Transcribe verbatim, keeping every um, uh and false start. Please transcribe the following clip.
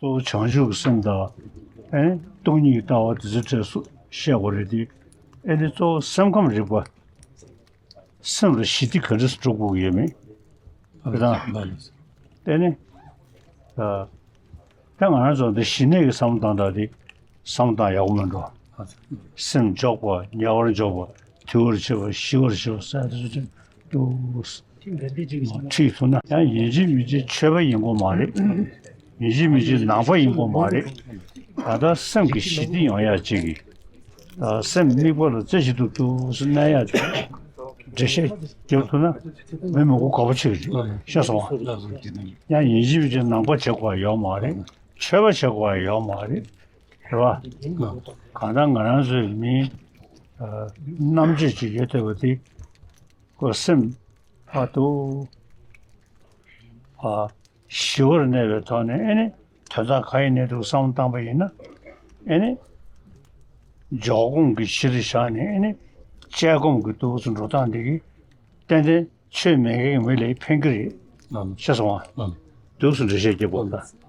གཙོ་བོ་བྱང་ཆུབ་ཀྱི་སེམས་དང་། ཨེ་སྟོང་ཉིད་ཀྱི་ལྟ་བ་དེ་ཚོའི་གྲས་སུ་བཤད་དགོས་རེད་དེ། ཨེ་ནི་གཙོ་བོ་སེམས་ཁམས་རིག་པ། སེམས་ལ་ཞི་བདེ་ག་འདྲ་སེ་སྒྲུབ་དགོས་ཀྱི་ཡོད་མེད། དེ་དང་། དེ་ནི། ད་ད་ང་རང་ཚོ་འདི་ཞི་གནས་ཀྱི་བསམ་བློ་བཏང་སྟངས་དེ་བསམ་བློ་བཏང་ཡག་པོ་མི་འགྲོ། སེམས་འཇོག་པ། ཉལ་བར་འཇོག་པ། དུལ་བར་བྱེད་པ། ཞི་བར་བྱེད་པ་ཟེར་དེ་ཚོ་ཅིག་ཏུ་ཁྲིད་ཐུབ་ན། ཡང་ཡིན་གཅིག་མིན་གཅིག་ཆོས་པ་ཡིན་དགོས་མ་རེད། ཡིན་གཅིག་མིན་གཅིག་ནང་པ་ཡིན་དགོས་མ་རེད། ད་ལྟ་སེམས་ཀྱི་ཞི་བདེ་ཡོང་ཡག་ཅིག་གི། ད་སེམས་དམིགས་པ་ལ་རྩེ་གཅིག་ཏུ་ཏུ་གནས་ཡག་ཅིག་འགྲེལ་བཤད་རྒྱབ་ཐུབ་ན་མི་མང་པོ་དགའ་པོ་བྱེད་ཀྱི་རེད། ཤེས་སོང་ང་། ཡང་ཡིན་གཅིག་མིན་གཅིག་ནང་པ་བྱེད་དགོས་པ་ཡོད་མ་རེད། ཆོས་པ་བྱེད་དགོས་པ་ཡོད་མ་རེད། རེད་བ། གང་ལྟར་ང་རང་ཚོའི་མི་ཨ་རྣམ་དཔྱོད་ཅིག་ཡོད་བསྡད་པ་དེ། ཁོ་སེམས་ཨ་ཏུ་ཨ་ཞི་བར་གནས་པའི་ཐོག་ནས། ཨེ་ནི་དོན་དག་གང་ཡིན་ནའི་འདུག་བསམ་བློ་བཏང་པ་ཡིན་ན། ཨེ་ནི་འཇོག་སྒོམ་གྱི་གཞི་རུ་བཞག་ནས། ཨེ་ནི་དཔྱད་སྒོམ་གྱི་འདུག་སེ་འགྲོ་སྟངས་འདི་གིས་ཏན་ཏན་ཆོས་མེད་མཁན་གྱི་མི་ལ་ཕན་གྱི་རེད། ལགས། ཤེས་སོང་ང་། ལགས། འདུག་སེ་འགྲེལ་བཤད་རྒྱབ་དགོས་ད།